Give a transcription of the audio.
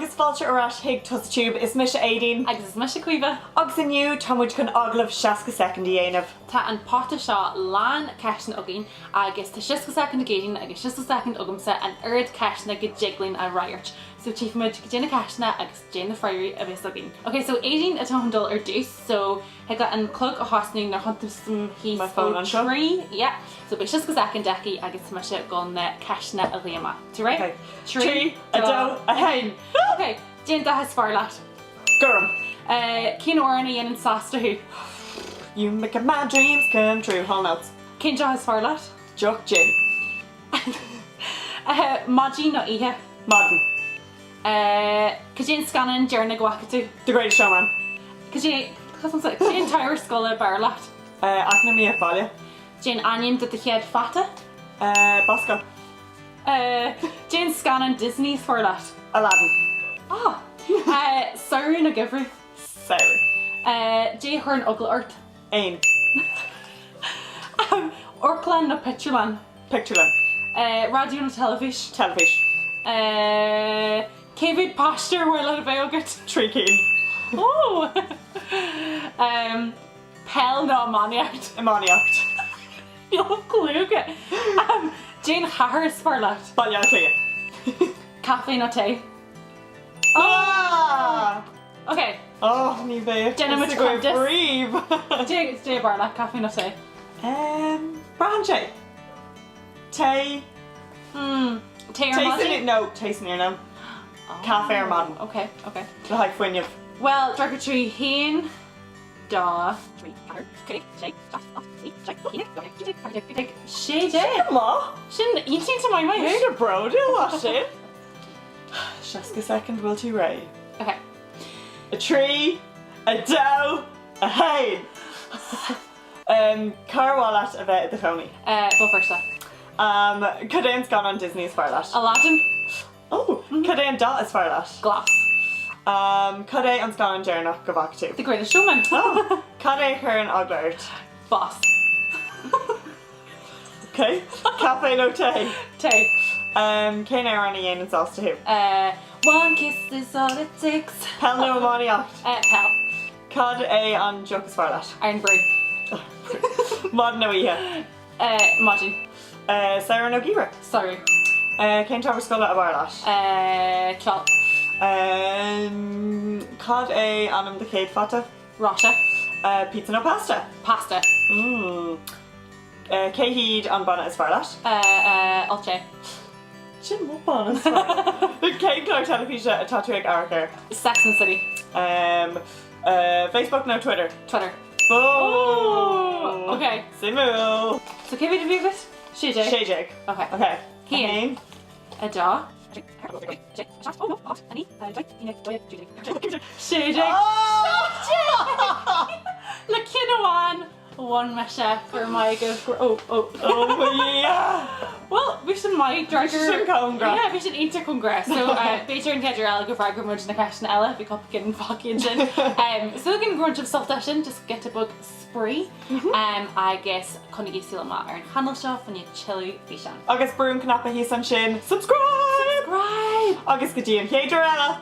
agus fáilte ar ais chuig Tusa Tube. Is mise Aedín. Agus is mise Caoimhe. Agus inniu tá muid chun agallamh 60 soicind a dhéanamh. Tá an pota seo lán ceisteanna againn agus tá 60 soicind ag Aedín agus 60 soicind agamsa an oiread ceisteanna go dtig linn a fhreagairt. So tchífidh muid goidé na ceisteanna agus goidé na freagraí a bheas againn. Ok so Aedín atá chun dul ar dtús so thig leat an clog a thosnú nuair a thiontaím My thíos phone ó anseo. 3 yeah so beidh 60 soicind aici agus tá mise ag dul na ceisteanna a ghlaoch amach. Tú réidh? Ok. 3, 2, 1. Ok, cén dath is fearr leat? Gorm. Cén amhrán a dhéanann sásta thú? You make my dreams come true, Hall & Oates. Cén deoch is fearr leat? Deoch gin. Maidin nó oíche? Maidin. Cad é an scannán deireanach go bhfaca tú? The Greatest Showman. Cad é cad é an t-ábhar scoile ab fhearr leat? Eacnamaíocht Bhaile. Cén ainm do do chéad pheata? Bosco. Cén scannán Disney is fearr leat? Aladdin. Ah! Samhradh nó geimhreadh? Samhradh. Cad é a chuireann eagla ort? Éin. Amharclann nó pictiúrlann? Pictiúrlann. Raidió nó teilifís? Teilifís. Cé mhéad páiste ar mhaith leat a bheith agat? 3 cinn. Ó! Peil nó iománaíocht? Iománaíocht. Níl clue agat. Cén chathair is fearr leat? Baile Átha Cliath. Caife nó tae? Ah! Ok. Oh, ní bheadh Déanfaidh muid fhios agaibh cuntas. riamh. Cad é ab fhearr leat, caife nó tae? Um, braitheann sé. Tae. Hmm. Tae ar Tae maidin? san, no, tae san iarnóin. Caife ar maidin. Ok, ok. Le haghaidh fuinneamh. Well, d'fhreagair tú haon, dó, 3, 4, 5, 6, 7, 8, 9, 10, 11, 12, 13, 14, 15, 16! Maith! Sin iontach maith maith Mé go bródúil as sin. 60 soicind bhfuil tú réidh? Ok. 3, 2, 1! Cár mhaith leat a bheith i do chónaí? Béal Feirste. Cad é an scannán Disney is fearr leat? Aladdin. Oh! Cad é an dath is fearr leat? Glas. Cad é an scannán deireanach go bhfaca tú? The Greatest Showman. Oh! Cad é a chuireann eagla ort? Bás. Ok. Caife nó tae? Tae. Cén amhrán a dhéanann sásta thú? One kiss is all it takes. Peil nó iománaíocht? Peil. Cad é an deoch is fearr leat? Irn-Bru. Maidin nó oíche? Maidin. Samhradh nó geimhreadh? Samhradh. Cén t-ábhar scoile ab fhearr leat? Ceol. Cad é ainm do chéad pheata? Rossa. Pizza nó pasta? Pasta. Cé hiad an banna is fearr leat? Rté. Sin mo banna is fearr. Cén clár teilifíse atá tú ag amharc air? Sex and the City. Facebook nó Twitter? Twitter. Oh! Ok. Suimiúil! So cé mhéad a bhí agat? 16? 16. Ok. Ok. 1. 1. 2. 16. 17! Le ceann amháin bhain mise go raibh maith agaibh go oh oh. Oh mo Dhia! Bhuel bhí sin maith Bhí sin cóngarach. Yeah bhí sin iontach cóngarach. So b'fhéidir an chéad uair eile go bhfreagróidh muid na ceisteanna eile, bhí cúpla ceann fágtha ansin. Súil agam gur bhain sibh sult as sin, just giota beag spraoi agus coinnigí súil amach ar an chainéal seo fá choinne tuilleadh físeán. Agus brú an cnaipe thíos ansin, subscribe! Subscribe! Agus go dtí an chéad uair eile!